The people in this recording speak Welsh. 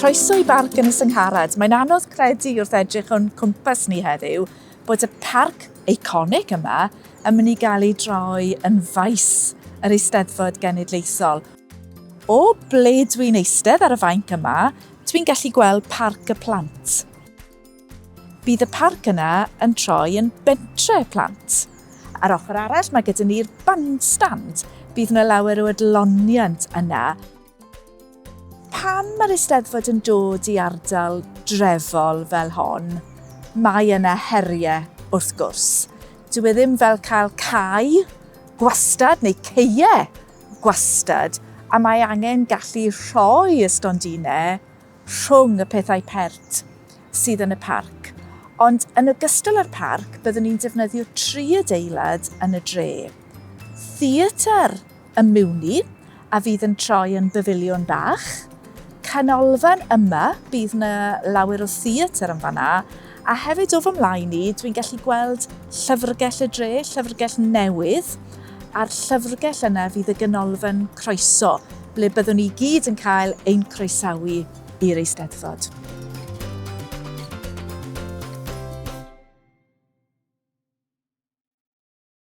Croeso i Barc Ynysangharad. Mae'n anodd credu wrth edrych o'n cwmpas ni heddiw bod y parc eiconig yma yn mynd i gael ei droi yn faes yr Eisteddfod Genedlaethol. O ble dwi'n eistedd ar y fainc yma, dwi'n gallu gweld Parc y Plant. Bydd y parc yna yn troi yn bentre plant. Ar ochr arall mae gyda ni'r bandstand. Bydd yna lawer o adloniant yna. Pan mae'r Eisteddfod yn dod i ardal drefol fel hon, mae yna heriau wrth gwrs. Dyw e ddim fel cael cae gwastad neu caeau gwastad, a mae angen gallu rhoi y stondinau rhwng y pethau pert sydd yn y parc. Ond yn ogystal â'r parc, byddwn ni'n defnyddio tri adeilad yn y dre. Theatr y Miwni, a fydd yn troi yn bafiliwn bach. Canolfan yma, bydd yna lawer o theatr yn fanna, a hefyd o fy mlaen i, dwi'n gallu gweld llyfrgell y dre, llyfrgell newydd, a'r llyfrgell yna fydd y ganolfan croeso, ble byddwn ni gyd yn cael ein croesawu i'r Eisteddfod.